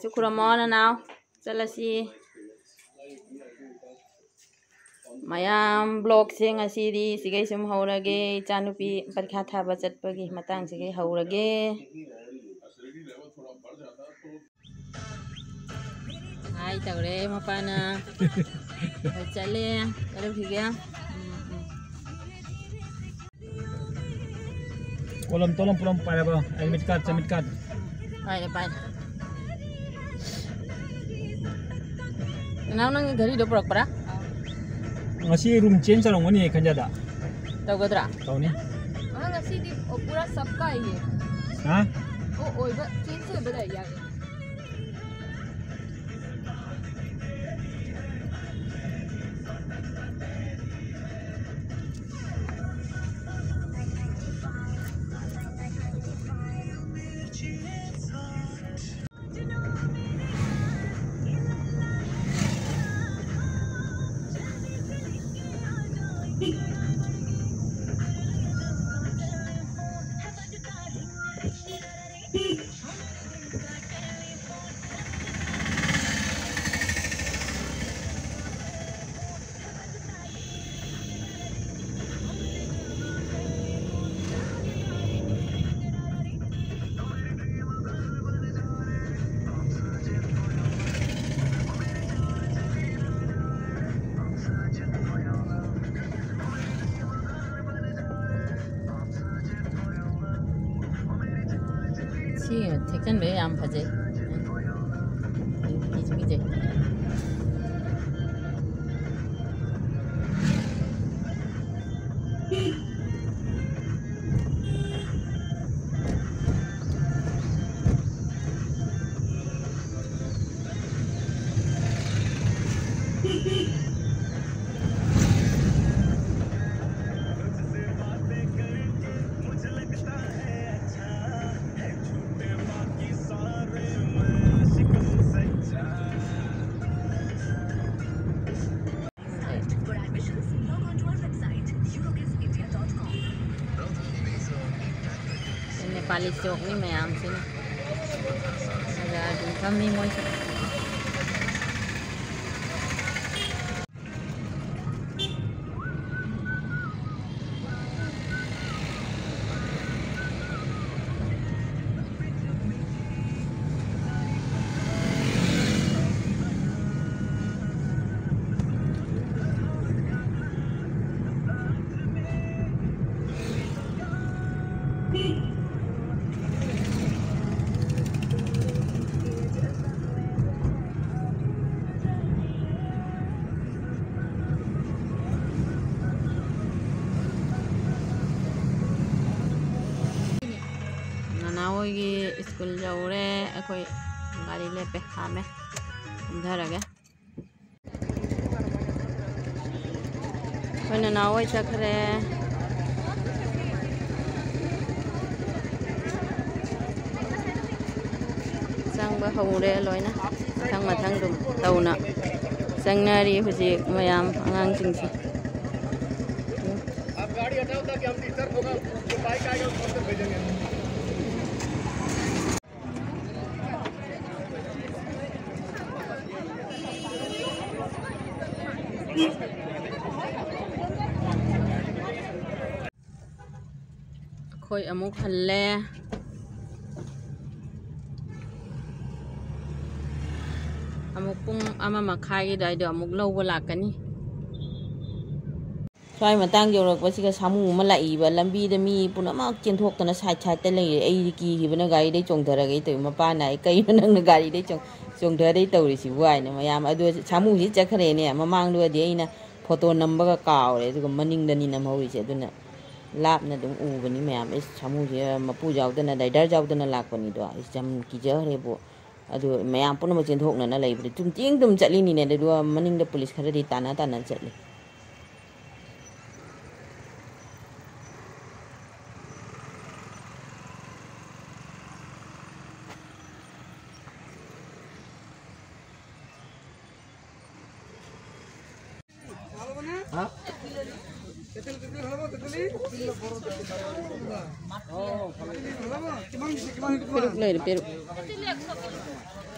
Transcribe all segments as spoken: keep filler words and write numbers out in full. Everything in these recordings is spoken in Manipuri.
ꯁꯨ ꯈꯨꯔꯨꯝꯃꯣ ꯅꯅꯥꯎ꯫ ꯆꯠꯂꯁꯤ꯫ ꯃꯌꯥꯝ, vlogꯁꯦ ꯉꯁꯤꯗꯤ ꯁꯤꯒꯩ ꯁꯨꯝ ꯍꯧꯔꯒꯦ꯫ ꯏꯆꯥꯅꯨꯄꯤ ꯄꯔꯤꯈꯥ ꯊꯥꯕ ꯆꯠꯄꯒꯤ ꯃꯇꯥꯡꯁꯤꯒꯩ ꯍꯧꯔꯒꯦ꯫ ꯍꯥꯏ ꯇꯧꯔꯦ ꯃꯄꯥꯅ꯫ ꯍꯣꯏ, ꯆꯠꯂꯦ꯫ ꯆꯠꯂꯨꯈꯤꯒꯦ꯫ ꯎꯝ, ꯎꯝ꯫ ꯀꯣꯂꯝ ꯇꯣꯂꯝ ꯄꯨꯂꯞ ꯄꯥꯏꯔꯕ? ꯑꯦꯗꯃꯤꯠ ꯀꯥꯔꯗ, ꯆꯦꯃꯤꯠ ꯀꯥꯔꯗ꯫ ꯄꯥꯏꯔꯦ, ꯄꯥꯏꯔꯦ꯫ ꯅꯅꯥꯎ, ꯅꯪꯒꯤ ꯘꯔꯤꯗꯣ ꯄꯨꯔꯛꯄ꯭ꯔꯥ? ꯉꯁꯤ ꯔꯨꯝ ꯆꯦꯟꯖ ꯇꯧꯔꯝꯒꯅꯤ ꯈꯟꯖꯗ꯫ ꯇꯧꯒꯗ꯭ꯔꯥ? ꯇꯧꯅꯤ꯫ ꯑ, ꯉꯁꯤꯗꯤ, ꯑꯣ, ꯄꯨꯔꯥ ꯁꯕꯀꯥ ꯍꯤ꯫ ꯍꯥ? ꯑꯣ, ꯑꯣꯏꯕ, ꯆꯦꯟꯖ ꯑꯣꯏꯕ ꯂꯩ ꯌꯥꯏꯌꯦ꯫ ꯁꯤ ꯊꯦꯛꯆꯟꯕ ꯌꯥꯝ ꯐꯖꯩ꯫ ꯀꯤꯁꯨ ꯀꯤꯖꯩ꯫ ꯅꯦꯄꯥꯂꯤ ꯆꯣꯛꯅꯤ ꯃꯌꯥꯝꯁꯤꯅ꯫ ꯑꯗ ꯑꯗꯨꯝ ꯐꯝꯃꯤ ꯃꯣꯏꯁꯨ꯫ ꯅꯅꯥꯎ ꯍꯣꯏꯒꯤ ꯁ꯭ꯀꯨꯜ ꯌꯧꯔꯦ꯫ ꯑꯩꯈꯣꯏ ꯒꯥꯔꯤ ꯂꯦꯞꯄꯦ, ꯈꯥꯝꯃꯦ꯫ ꯀꯨꯝꯊꯔꯒꯦ꯫ ꯑꯩꯈꯣꯏ ꯅꯅꯥꯎ ꯍꯣꯏ ꯆꯠꯈ꯭ꯔꯦ꯫ ꯆꯪꯕ ꯍꯧꯔꯦ ꯂꯣꯏꯅ꯫ ꯃꯊꯪ ꯃꯊꯪ ꯑꯗꯨꯝ ꯇꯧꯅ ꯆꯪꯅꯔꯤ ꯍꯧꯖꯤꯛ ꯃꯌꯥꯝ ꯑꯉꯥꯡꯁꯤꯡꯁꯦ꯫ ꯑꯩꯈꯣꯏ ꯑꯃꯨꯛ ꯍꯜꯂꯦ꯫ ꯑꯃꯨꯛ ꯄꯨꯡ ꯑꯃ ꯃꯈꯥꯏꯒꯤ ꯑꯗꯨꯋꯥꯏꯗ ꯑꯃꯨꯛ ꯂꯧꯕ ꯂꯥꯛꯀꯅꯤ꯫ ꯁ꯭ꯋꯥꯏ ꯃꯇꯥꯡ ꯌꯧꯔꯛꯄꯁꯤꯒ ꯁꯥꯃꯨ ꯑꯃ ꯂꯥꯛꯏꯕ꯫ ꯂꯝꯕꯤꯗ ꯃꯤ ꯄꯨꯝꯅꯃꯛ ꯆꯦꯟꯊꯣꯛꯇꯅ ꯁꯥꯏꯠ ꯁꯥꯏꯠꯇ ꯂꯩꯔꯦ꯫ ꯑꯩꯗꯤ ꯀꯤꯈꯤꯕꯅ ꯒꯥꯔꯤꯗꯩ ꯆꯣꯡꯊꯔꯒꯦ ꯇꯧꯏ꯫ ꯃꯄꯥꯅ ꯍꯥꯏ, "ꯀꯩꯅꯣ ꯅꯪꯅ ꯒꯥꯔꯤꯗꯩ ꯆꯣꯡ-, ꯆꯣꯡꯊꯗꯩ ꯇꯧꯔꯤꯁꯤꯕꯨ?" ꯍꯥꯏꯅ꯫ ꯃꯌꯥꯝ ꯑꯗꯨ ꯁꯥꯃꯨꯁꯤ ꯆꯠꯈ꯭ꯔꯦꯅꯦ꯫ ꯃꯃꯥꯡꯗꯨꯒꯗꯤ ꯑꯩꯅ ꯐꯣꯇꯣ ꯅꯝꯕꯒ ꯀꯥꯎꯔꯦ, ꯑꯗꯨꯒ ꯃꯅꯤꯡꯗꯅꯤ ꯅꯝꯍꯧꯔꯤꯁꯦ꯫ ꯑꯗꯨꯅ ꯂꯥꯞꯅ ꯑꯗꯨꯝ ꯎꯕꯅꯤ ꯃꯌꯥꯝ꯫ ꯏꯁ, ꯁꯥꯃꯨꯁꯦ ꯃꯄꯨ ꯌꯥꯎꯗꯅ, ꯔꯥꯏꯗꯔ ꯌꯥꯎꯗꯅ ꯂꯥꯛꯄꯅꯤꯗꯣ꯫ ꯏꯁ, ꯌꯥꯝ ꯀꯤꯖꯈ꯭ꯔꯦꯕꯨ꯫ ꯑꯗꯨ ꯃꯌꯥꯝ ꯄꯨꯝꯅꯃꯛ ꯆꯦꯟꯊꯣꯛꯅꯅ ꯂꯩꯕꯗ ꯇꯨꯝ ꯇꯤꯡ ꯇꯨꯝ ꯆꯠꯂꯤꯅꯤꯅꯦ꯫ ꯑꯗꯨꯒ ꯃꯅꯤꯡꯗ ꯄꯨꯂꯤꯁ ꯈꯔꯗꯤ ꯇꯥꯟꯅ ꯇꯥꯟꯅ ꯆꯠꯂꯤ꯫ ꯄꯦꯔꯨꯛ ꯂꯩꯔꯦ, ꯄꯦꯔꯨꯛ꯫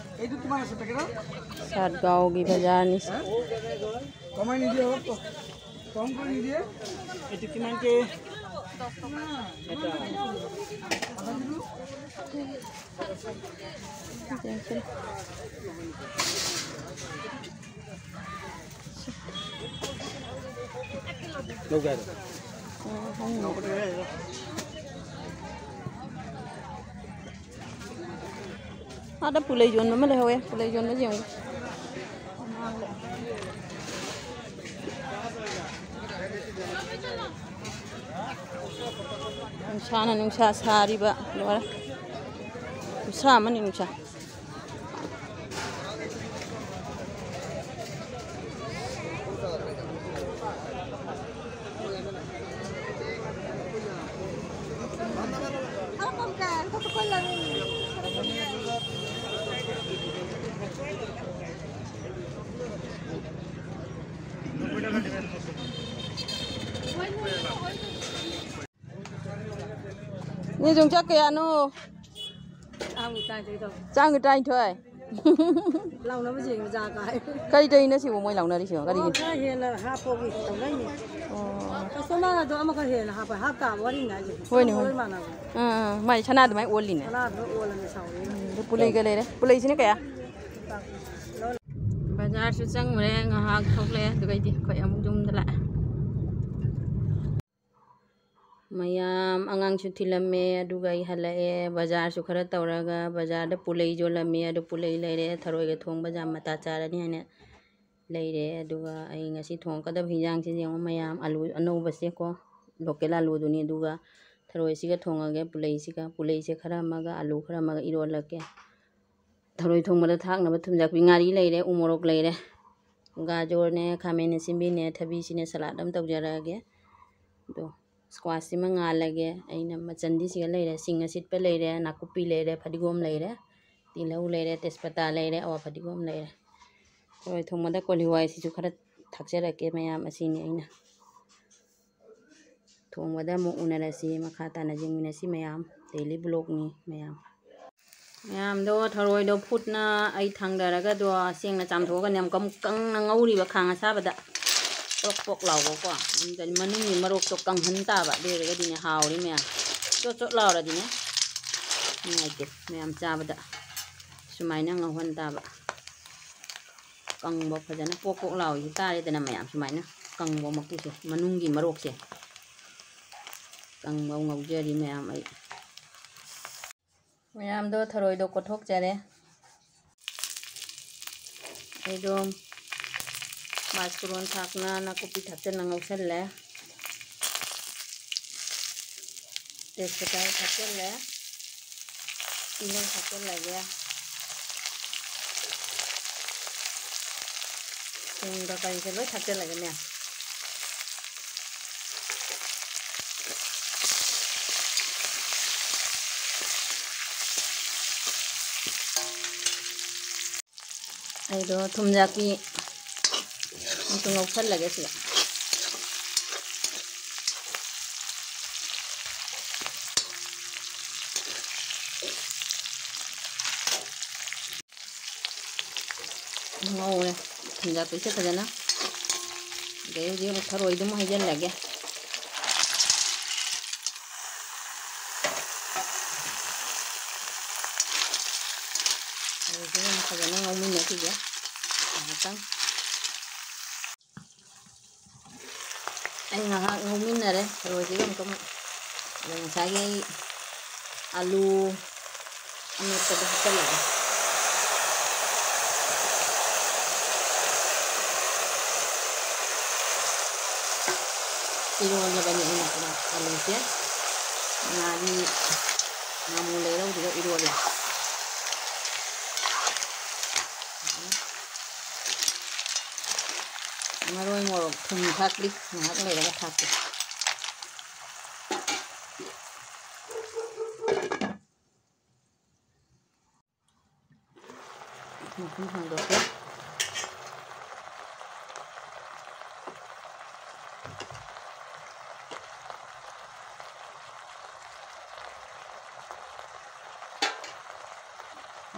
ꯁꯥꯠꯒꯥꯎꯒꯤ ꯕꯖꯥꯔꯅꯤ꯫ ꯂꯧꯒꯦ ꯍꯥꯏꯔꯣ? ꯑꯥꯗ ꯄꯨꯂꯩ ꯌꯣꯟꯕ ꯑꯃ ꯂꯩꯍꯧꯋꯦ, ꯄꯨꯂꯩ ꯌꯣꯟꯕ ꯌꯦꯡꯉꯨ꯫ ꯅꯨꯡꯁꯥꯅ ꯅꯨꯡꯁꯥ ꯁꯥꯔꯤꯕ ꯂꯣꯏꯔꯦ꯫ ꯈꯨꯠꯁꯥ ꯑꯃꯅꯤ ꯅꯨꯡꯁꯥ꯫ ꯅꯦ ꯌꯣꯡꯆꯥꯛ ꯀꯌꯥꯅꯣ? ꯆꯥꯝꯃꯒꯤ ꯇꯔꯥꯅꯤꯊꯣꯏ ꯇꯧ꯫ ꯆꯥꯝꯃꯒꯤ ꯇꯔꯥꯅꯤꯊꯣꯏ꯫ ꯂꯥꯎꯅꯕꯁꯤꯡ ꯃꯆꯥ ꯀꯥꯏ꯫ ꯀꯔꯤ ꯇꯧꯔꯤꯅꯣ ꯁꯤꯕꯨ ꯃꯣꯏ ꯂꯥꯎꯅꯔꯤꯁꯤꯕꯣ? ꯀꯔꯤꯒꯤ? ꯑꯣ, ꯈꯔ ꯍꯦꯟꯅ ꯍꯥꯞꯄꯒꯤ ꯇꯧꯅꯩꯅꯤ꯫ ꯑꯣ꯫ ꯀꯁꯇꯃꯔ ꯑꯗꯣ ꯑꯃꯈꯛ ꯍꯦꯟꯅ ꯍꯥꯞꯄ, ꯍꯥꯞ ꯇꯥꯕ ꯋꯥꯔꯤ ꯉꯥꯏꯁꯦ꯫ ꯍꯣꯏꯅꯦ, ꯂꯣꯏ ꯍꯣꯏꯅꯦ꯫ ꯃꯥꯟꯅꯕ꯫ ꯑꯥ, ꯑꯥ, ꯃꯥꯏ ꯁꯅꯥ ꯑꯗꯨꯃꯥꯏꯅ ꯑꯣꯜꯂꯤꯅꯦ꯫ ꯁꯅꯥ ꯑꯗꯨꯃꯥꯏꯅ ꯑꯣꯜꯂꯅꯤ ꯁꯥꯎꯔꯤ꯫ ꯎꯝ, ꯑꯗꯨ ꯄꯨꯂꯩꯒ ꯂꯩꯔꯦ꯫ ꯄꯨꯂꯩꯁꯤꯅ ꯀꯌꯥ? ꯕꯖꯥꯔꯁꯨ ꯆꯪꯉꯨꯔꯦ, ꯉꯥꯏꯍꯥꯛ ꯊꯣꯛꯂꯛꯑꯦ, ꯑꯗꯨꯒꯩꯗꯤ ꯑꯩꯈꯣꯏ ꯑꯃꯨꯛ ꯌꯨꯝꯗ ꯂꯥꯛꯑꯦ꯫ ꯃꯌꯥꯝ ꯑꯉꯥꯡꯁꯨ ꯊꯤꯜꯂꯝꯃꯦ, ꯑꯗꯨꯒ ꯑꯩ ꯍꯜꯂꯛꯑꯦ꯫ ꯕꯖꯥꯔꯁꯨ ꯈꯔ ꯇꯧꯔꯒ ꯕꯖꯥꯔꯗ ꯄꯨꯂꯩ ꯌꯣꯜꯂꯝꯃꯦ, ꯑꯗꯨ ꯄꯨꯂꯩ ꯂꯩꯔꯦ꯫ ꯊꯔꯣꯏꯒ ꯊꯣꯡꯕ ꯌꯥꯝ ꯃꯇꯥ ꯆꯥꯔꯅꯤ ꯍꯥꯏꯅ ꯂꯩꯔꯦ꯫ ꯑꯗꯨꯒ ꯑꯩ ꯉꯁꯤ ꯊꯣꯡꯉꯛꯀꯗꯕ ꯍꯤꯟꯖꯥꯡꯁꯤꯗꯤ ꯌꯦꯡꯉꯣ ꯃꯌꯥꯝ, ꯑꯂꯨ ꯑꯅꯧꯕꯁꯦꯀꯣ, local ꯑꯂꯨꯗꯨꯅꯤ꯫ ꯑꯗꯨꯒ ꯊꯔꯣꯏꯁꯤꯒ ꯊꯣꯡꯉꯒꯦ, ꯄꯨꯂꯩꯁꯤꯒ꯫ ꯄꯨꯂꯩꯁꯦ ꯈꯔ ꯑꯃꯒ, ꯑꯂꯨ ꯈꯔ ꯑꯃꯒ ꯏꯔꯣꯜꯂꯒꯦ꯫ ꯊꯔꯣꯏ ꯊꯣꯡꯕꯗ ꯊꯥꯛꯅꯕ ꯊꯨꯝ ꯌꯥꯛꯄꯤ ꯉꯥꯔꯤ ꯂꯩꯔꯦ, ꯎ ꯃꯣꯔꯣꯛ ꯂꯩꯔꯦ, ꯒꯥꯖꯣꯔꯅꯦ, ꯈꯥꯃꯦꯟ ꯑꯁꯤꯟꯕꯤꯅꯦ, ꯊꯕꯤꯁꯤꯅꯦ ꯁꯂꯥꯠ ꯑꯃ ꯇꯧꯖꯔꯛꯑꯒꯦ꯫ ꯑꯗꯣ squash ꯁꯤꯃ ꯉꯥꯜꯂꯒꯦ꯫ ꯑꯩꯅ ꯃꯆꯟꯗꯤ ꯁꯤꯒ ꯂꯩꯔꯦ, ꯁꯤꯡ ꯑꯁꯤꯠꯄ ꯂꯩꯔꯦ, ꯅꯥꯀꯨꯞꯄꯤ ꯂꯩꯔꯦ, ꯐꯗꯤꯒꯣꯝ ꯂꯩꯔꯦ, ꯇꯤꯜꯍꯧ ꯂꯩꯔꯦ, ꯇꯦꯖꯄꯇꯥ ꯂꯩꯔꯦ, ꯑꯋꯥ ꯐꯗꯤꯒꯣꯝ ꯂꯩꯔꯦ꯫ ꯊꯔꯣꯏ ꯊꯣꯡꯕꯗ ꯀꯣꯂꯤ ꯍꯋꯥꯏꯁꯤꯁꯨ ꯈꯔ ꯊꯥꯛꯆꯔꯛꯀꯦ ꯃꯌꯥꯝ꯫ ꯑꯁꯤꯅꯤ ꯑꯩꯅ ꯊꯣꯡꯕꯗ ꯑꯃꯨꯛ ꯎꯅꯔꯁꯤ꯫ ꯃꯈꯥ ꯇꯥꯅ ꯌꯦꯡꯃꯤꯟꯅꯁꯤ ꯃꯌꯥꯝ꯫ Daily vlogꯅꯤ ꯃꯌꯥꯝ꯫ ꯃꯌꯥꯝꯗꯣ ꯊꯔꯣꯏꯗꯣ ꯐꯨꯠꯅ ꯑꯩ ꯊꯥꯡꯗꯔꯒꯗꯣ ꯁꯦꯡꯅ ꯆꯥꯝꯊꯣꯛꯑꯒꯅꯦ ꯑꯃꯨꯛꯀ ꯑꯃꯨꯛ ꯀꯪꯅ ꯉꯧꯔꯤꯕ ꯈꯥꯡ ꯑꯁꯥꯕꯗ꯫ ꯄ꯭ꯔꯣꯛ ꯄ꯭ꯔꯣꯛ ꯂꯥꯎꯕꯀꯣ꯫ ꯑꯗꯨꯗꯤ ꯃꯅꯨꯡꯒꯤ ꯃꯔꯣꯛꯇꯣ ꯀꯪꯍꯟ ꯇꯥꯕ꯫ ꯑꯗꯨ ꯑꯣꯏꯔꯒꯗꯤꯅꯦ ꯍꯥꯎꯔꯦ ꯃꯌꯥꯝ꯫ ꯆꯣꯠ ꯆꯣꯠ ꯂꯥꯎꯔꯗꯤꯅꯦ ꯅꯨꯡꯉꯥꯏꯇꯦ ꯃꯌꯥꯝ ꯆꯥꯕꯗ꯫ ꯁꯨꯃꯥꯏꯅ ꯉꯧꯍꯟ ꯇꯥꯕ꯫ ꯀꯪꯕ ꯐꯖꯅ ꯄꯣꯛ ꯄꯣꯛ ꯂꯥꯎꯔꯤꯁꯤ ꯇꯥꯔꯦꯗꯅ ꯃꯌꯥꯝ꯫ ꯁꯨꯃꯥꯏꯅ ꯀꯪꯕ ꯃꯀꯨꯁꯦ, ꯃꯅꯨꯡꯒꯤ ꯃꯔꯣꯛꯁꯦ ꯀꯪꯕ ꯉꯧꯖꯔꯤ ꯃꯌꯥꯝ ꯑꯩ꯫ ꯃꯌꯥꯝꯗꯣ ꯊꯔꯣꯏꯗꯣ ꯀꯣꯠꯊꯣꯛꯆꯔꯦ꯫ ꯑꯩꯗꯣ ꯃꯥꯁꯀꯔꯣꯟ ꯊꯥꯛꯅ ꯅꯥꯀꯨꯞꯄꯤ ꯊꯥꯛꯆꯜꯂ ꯉꯧꯁꯜꯂꯦ꯫ ꯇꯦꯖꯄꯇꯥ ꯊꯥꯛꯆꯜꯂꯦ꯫ ꯇꯤꯜꯍꯧ ꯊꯥꯛꯆꯜꯂꯒꯦ꯫ ꯊꯨꯝꯒ ꯀꯔꯤꯒ ꯂꯣꯏ ꯊꯥꯛꯆꯜꯂꯒꯦ ꯃꯌꯥꯝ꯫ ꯑꯩꯗꯣ ꯊꯨꯝꯌꯥꯛꯄꯤ ꯑꯃꯁꯨ ꯉꯧꯁꯜꯂꯒꯦ ꯁꯤꯗ꯫ ꯉꯧꯔꯦ ꯊꯨꯝꯌꯥꯛꯄꯤꯁꯦ ꯐꯖꯅ꯫ ꯑꯗꯩ ꯍꯧꯖꯤꯛ ꯑꯃꯨꯛ ꯊꯔꯣꯏꯗꯨ ꯑꯃꯨꯛ ꯍꯩꯖꯤꯜꯂꯒꯦ꯫ ꯊꯔꯣꯏꯁꯦ ꯑꯃꯨꯛ ꯐꯖꯅ ꯉꯧꯃꯤꯟꯅꯈꯤꯒꯦ ꯉꯥꯏꯍꯥꯛꯇꯪ꯫ ꯑꯩ ꯉꯥꯏꯍꯥꯛ ꯉꯧꯃꯤꯟꯅꯔꯦ ꯊꯔꯣꯏꯁꯤꯒ ꯑꯃꯨꯛꯀ ꯑꯃꯨꯛ꯫ ꯑꯗ ꯉꯁꯥꯏꯒꯤ ꯑꯩ ꯑꯂꯨ ꯑꯃꯦꯠꯄꯗꯣ ꯍꯥꯞꯆꯜꯂꯒꯦ꯫ ꯏꯔꯣꯜꯂꯕꯅꯤ ꯑꯩꯅ ꯑꯂꯨꯁꯦ꯫ ꯉꯥꯔꯤ, ꯉꯥꯃꯨ ꯂꯩꯔꯧꯗꯨꯒ ꯏꯔꯣꯜꯂꯦ꯫ ꯃꯔꯣꯏ, ꯃꯣꯔꯣꯛ, ꯊꯨꯝ ꯊꯥꯛꯇ꯭ꯔꯤ꯫ ꯉꯥꯏꯍꯥꯛ ꯂꯩꯔꯒ ꯊꯥꯛꯀꯦ꯫ ꯃꯈꯨꯝ ꯍꯥꯡꯗꯣꯛꯀꯦ꯫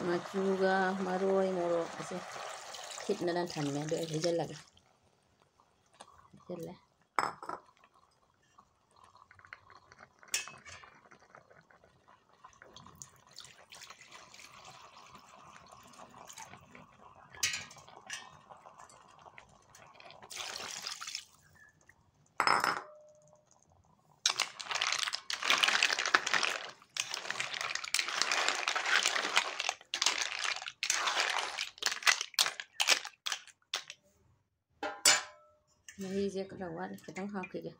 ꯃꯆꯨꯒ ꯃꯔꯣꯏ ꯃꯣꯔꯣꯛ ꯑꯁꯦ ꯊꯤꯠꯅꯅ ꯊꯝꯃꯦ, ꯑꯗꯨ ꯑꯩ ꯍꯩꯖꯤꯜꯂꯒꯦ꯫ ꯍꯩꯖꯤꯜꯂꯦ꯫ ꯃꯍꯤꯁꯦ ꯈꯔ ꯋꯥꯠꯂꯤ, ꯈꯤꯇꯪ ꯍꯥꯞꯈꯤꯒꯦ꯫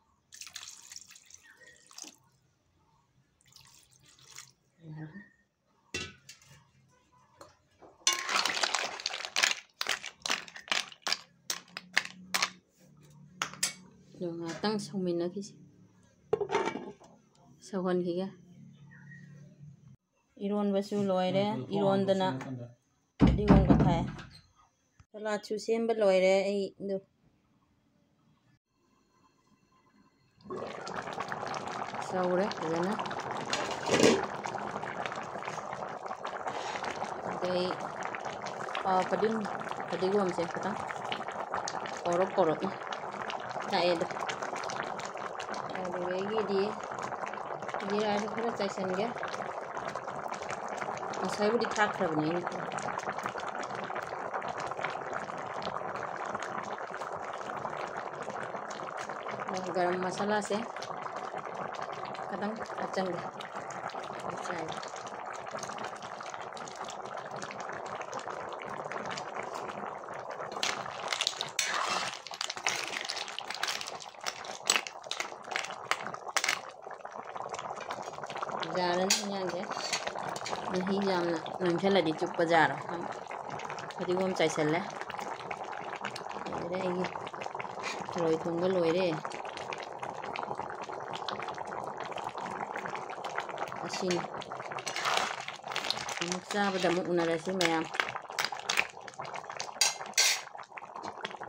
ꯑꯗꯨ ꯉꯥꯏꯍꯥꯛꯇꯪ ꯁꯧꯃꯤꯟꯅꯈꯤꯁꯤ, ꯁꯧꯍꯟꯈꯤꯒꯦ꯫ ꯏꯔꯣꯟꯕꯁꯨ ꯂꯣꯏꯔꯦ꯫ ꯏꯔꯣꯟꯗꯅ ꯐꯗꯤꯒꯣꯝꯒ ꯊꯥꯏ꯫ ꯁꯂꯥꯠꯁꯨ ꯁꯦꯝꯕ ꯂꯣꯏꯔꯦ ꯑꯩ꯫ ꯑꯗꯨ ꯁꯧꯔꯦ ꯐꯖꯅ꯫ ꯑꯗꯩ, ꯑꯥ, ꯐꯗꯤꯒꯣꯝ, ꯐꯗꯤꯒꯣꯝꯁꯦ ꯈꯤꯇꯪ ꯀꯧꯔꯞ ꯀꯧꯔꯞꯅ ꯊꯥꯛꯑꯦ ꯑꯗꯣ꯫ ꯑꯗꯨꯗꯒꯤꯗꯤ ꯖꯤꯔꯥꯁꯨ ꯈꯔ ꯆꯥꯏꯁꯟꯒꯦ꯫ ꯉꯁꯥꯏꯕꯨꯗꯤ ꯊꯥꯛꯈ꯭ꯔꯕꯅꯦ ꯑꯩꯅ꯫ ꯒꯔꯝ ꯃꯁꯥꯂꯥꯁꯦ ꯈꯤꯇꯪ ꯍꯥꯞꯆꯟꯒꯦ꯫ ꯌꯥꯔꯅꯤ ꯏꯟꯖꯥꯡꯁꯦ꯫ ꯃꯍꯤ ꯌꯥꯝꯅ ꯅꯪꯁꯜꯂꯗꯤ ꯆꯨꯞꯄ ꯖꯥꯔꯣ꯫ ꯐꯗꯤꯒꯣꯝ ꯆꯥꯏꯁꯜꯂꯦ꯫ ꯂꯣꯏꯔꯦ ꯑꯩꯒꯤ ꯊꯔꯣꯏ ꯊꯣꯡꯕ ꯂꯣꯏꯔꯦ꯫ ꯑꯁꯤꯅꯤ꯫ ꯑꯃꯨꯛ ꯆꯥꯕꯗ ꯑꯃꯨꯛ ꯎꯅꯔꯁꯤ ꯃꯌꯥꯝ꯫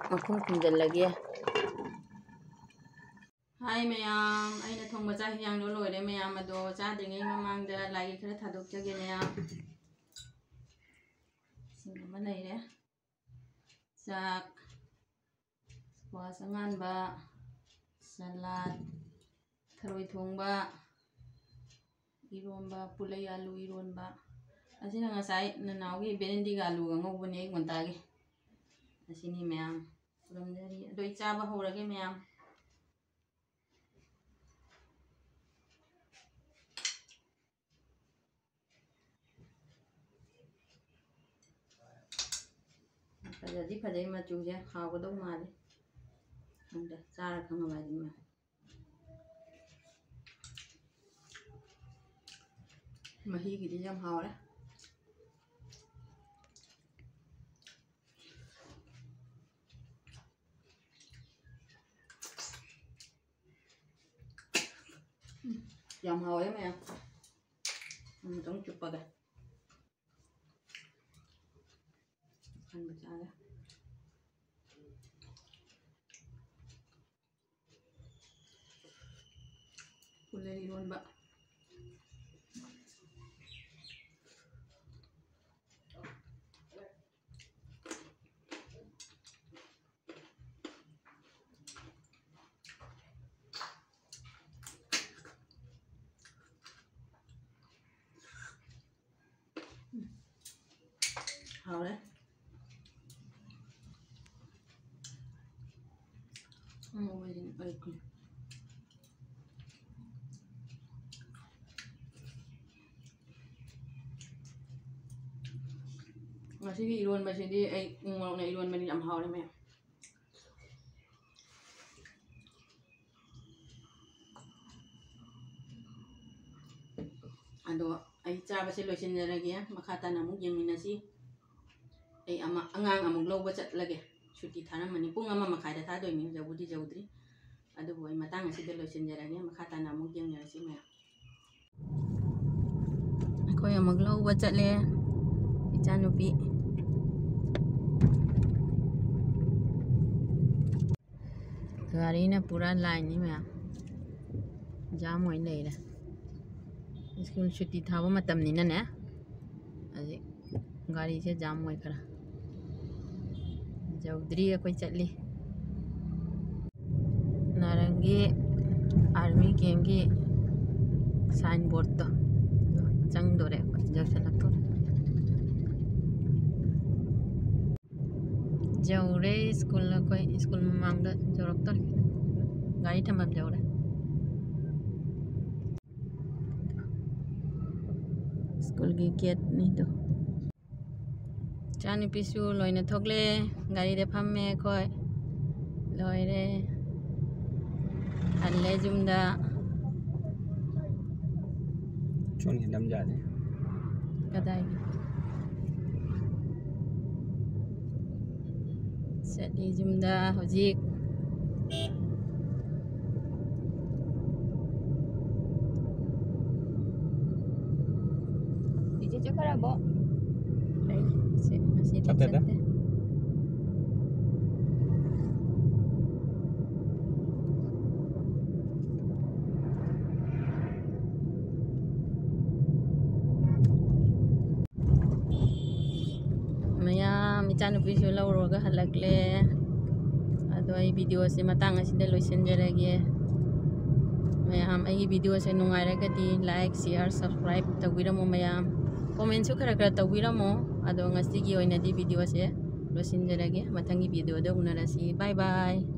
ꯃꯈꯨꯝ ꯈꯨꯝꯖꯤꯜꯂꯒꯦ꯫ ꯍꯥꯏ ꯃꯌꯥꯝ, ꯑꯩꯅ ꯊꯣꯡꯕ ꯆꯥꯛ ꯍꯤꯟꯖꯥꯡꯗꯣ ꯂꯣꯏꯔꯦ ꯃꯌꯥꯝ꯫ ꯑꯗꯣ ꯆꯥꯗ꯭ꯔꯤꯉꯩ ꯃꯃꯥꯡꯗ ꯂꯥꯏꯒꯤ ꯈꯔ ꯊꯥꯗꯣꯛꯆꯒꯦ ꯃꯌꯥꯝ꯫ ꯑꯃ ꯂꯩꯔꯦ꯫ ꯆꯥꯛ, squash ꯑꯉꯥꯟꯕ, salad, ꯊꯔꯣꯏ ꯊꯣꯡꯕ, ꯏꯔꯣꯟꯕ, ꯄꯨꯂꯩ ꯑꯥꯂꯨ ꯏꯔꯣꯟꯕ꯫ ꯑꯁꯤꯅ ꯉꯁꯥꯏ ꯅꯅꯥꯎꯒꯤ ꯕꯦꯂꯦꯟꯗ꯭ꯔꯤꯒ ꯑꯥꯂꯨꯒ ꯉꯧꯕꯅꯦ ꯑꯌꯨꯛ ꯉꯟꯇꯥꯒꯤ꯫ ꯑꯁꯤꯅꯤ ꯃꯌꯥꯝ ꯄꯨꯔꯝꯖꯔꯤ꯫ ꯑꯗꯣ ꯑꯩ ꯆꯥꯕ ꯍꯧꯔꯒꯦ ꯃꯌꯥꯝ꯫ ꯐꯖꯗꯤ ꯐꯖꯩ, ꯃꯆꯨꯁꯦ ꯍꯥꯎꯒꯗꯧ ꯃꯥꯜꯂꯤ꯫ ꯈꯪꯗꯦ, ꯆꯥꯔ ꯈꯪꯉꯕ ꯍꯥꯏꯗꯨꯅꯤ꯫ ꯃꯍꯤꯒꯤꯗꯤ ꯌꯥꯝ ꯍꯥꯎꯔꯦ꯫ ꯎꯝ, ꯌꯥꯝ ꯍꯥꯎꯔꯦ ꯃꯌꯥꯝ꯫ ꯑꯃꯨꯛꯇꯪ ꯆꯨꯞꯄꯒ꯫ ꯑꯍꯥꯟꯕ ꯆꯥꯔꯦ꯫ ꯄꯨꯂꯩ ꯏꯔꯣꯟꯕ꯫ ꯍꯥꯎꯔꯦ꯫ ꯎꯝ, ꯑꯣꯏꯔꯦ, ꯑꯣꯏꯔꯦ꯫ ꯉꯁꯤꯒꯤ ꯏꯔꯣꯟꯕꯁꯤꯗꯤ ꯑꯩ ꯎ ꯃꯣꯔꯣꯛꯅ ꯏꯔꯣꯟꯕꯅꯤ, ꯌꯥꯝ ꯍꯥꯎꯔꯦ ꯃꯌꯥꯝ꯫ ꯑꯗꯣ ꯑꯩ ꯆꯥꯕꯁꯦ ꯂꯣꯏꯁꯤꯟꯖꯔꯒꯦ, ꯃꯈꯥ ꯇꯥꯅ ꯑꯃꯨꯛ ꯌꯦꯡꯃꯤꯟꯅꯁꯤ꯫ ꯑꯩ ꯑꯃ, ꯑꯉꯥꯡ ꯑꯃꯨꯛ ꯂꯧꯕ ꯆꯠꯂꯒꯦ꯫ ꯁꯨꯇꯤ ꯊꯥꯔꯝꯃꯅꯤ, ꯄꯨꯡ ꯑꯃ ꯃꯈꯥꯏꯗ ꯊꯥꯗꯣꯏꯅꯤ, ꯌꯧꯕꯨꯗꯤ ꯌꯧꯗ꯭ꯔꯤ꯫ ꯑꯗꯨꯕꯨ ꯑꯩ ꯃꯇꯥꯡ ꯑꯁꯤꯗ ꯂꯣꯏꯁꯤꯟꯖꯔꯒꯦ, ꯃꯈꯥ ꯇꯥꯅ ꯑꯃꯨꯛ ꯌꯦꯡꯅꯔꯁꯤ ꯃꯌꯥꯝ꯫ ꯑꯩꯈꯣꯏ ꯑꯃꯨꯛ ꯂꯧꯕ ꯆꯠꯂꯦ, ꯏꯆꯥꯅꯨꯄꯤ꯫ ꯒꯥꯔꯤꯅ ꯄꯨꯔꯥ ꯂꯥꯏꯟꯅꯤ ꯃꯌꯥꯝ, ꯖꯥꯝ ꯑꯣꯏꯅ ꯂꯩꯔꯦ꯫ ꯁ꯭ꯀꯨꯜ ꯁꯨꯇꯤ ꯊꯥꯕ ꯃꯇꯝꯅꯤꯅꯅꯦ, ꯍꯧꯖꯤꯛ ꯒꯥꯔꯤꯁꯦ ꯖꯥꯝ ꯑꯣꯏ ꯈꯔ꯫ ꯌꯧꯗ꯭ꯔꯤ ꯑꯩꯈꯣꯏ ꯆꯠꯂꯤ꯫ ꯅꯥꯔꯪꯒꯤ ꯑꯥꯔꯃꯤ ꯀꯦꯝꯒꯤ ꯁꯥꯏꯟ ꯕꯣꯔꯗꯇꯣ ꯆꯪꯗꯣꯔꯦ ꯑꯩꯈꯣꯏ, ꯌꯧꯁꯜꯂꯛꯇꯣꯔꯦ꯫ ꯌꯧꯔꯦ ꯁ꯭ꯀꯨꯜ, ꯑꯩꯈꯣꯏ ꯁ꯭ꯀꯨꯜ ꯃꯃꯥꯡꯗ ꯌꯧꯔꯛꯇꯣꯔꯦ꯫ ꯒꯥꯔꯤ ꯊꯝꯐꯝ ꯌꯧꯔꯦ꯫ ꯁ꯭ꯀꯨꯜꯒꯤ ꯒꯦꯠꯅꯤꯗꯣ꯫ ꯏꯆꯥꯅꯨꯄꯤꯁꯨ ꯂꯣꯏꯅ ꯊꯣꯛꯂꯦ꯫ ꯒꯥꯔꯤꯗ ꯐꯝꯃꯦ ꯑꯩꯈꯣꯏ꯫ ꯂꯣꯏꯔꯦ꯫ ꯍꯜꯂꯦ ꯌꯨꯝꯗ꯫ ꯁꯣꯝꯒꯤ ꯅꯝꯖꯥꯅꯤ꯫ ꯀꯗꯥꯏꯒꯤ? ꯆꯠꯂꯤ ꯌꯨꯝꯗ ꯍꯧꯖꯤꯛ꯫ ꯏꯆꯦ ꯆꯠꯈ꯭ꯔꯕꯣ? ꯑꯩ ꯉꯁꯤ, ꯉꯁꯤꯗꯤ ꯆꯠꯇꯦꯗ꯫ ꯆꯠꯇꯦ꯫ ꯃꯌꯥꯝ, ꯏꯆꯥꯅꯨꯄꯤꯁꯨ ꯂꯧꯔꯨꯔꯒ ꯍꯜꯂꯛꯂꯦ꯫ ꯑꯗꯣ ꯑꯩ ꯚꯤꯗꯤꯑꯣꯁꯦ ꯃꯇꯥꯡ ꯑꯁꯤꯗ ꯂꯣꯏꯁꯤꯟꯖꯔꯒꯦ꯫ ꯃꯌꯥꯝ, ꯑꯩꯒꯤ ꯚꯤꯗꯤꯑꯣꯁꯦ ꯅꯨꯡꯉꯥꯏꯔꯒꯗꯤ like, share, subscribe ꯇꯧꯕꯤꯔꯝꯃꯣ ꯃꯌꯥꯝ꯫ ꯀꯣꯃꯦꯟꯁꯨ ꯈꯔ ꯈꯔ ꯇꯧꯕꯤꯔꯝꯃꯣ꯫ ꯑꯗꯣ ꯉꯁꯤꯒꯤ ꯑꯣꯏꯅꯗꯤ ꯚꯤꯗꯤꯑꯣꯁꯦ ꯂꯣꯏꯁꯤꯟꯖꯔꯒꯦ꯫ ꯃꯊꯪꯒꯤ ꯚꯤꯗꯤꯑꯣꯗ ꯎꯅꯔꯁꯤ꯫ Bye bye꯫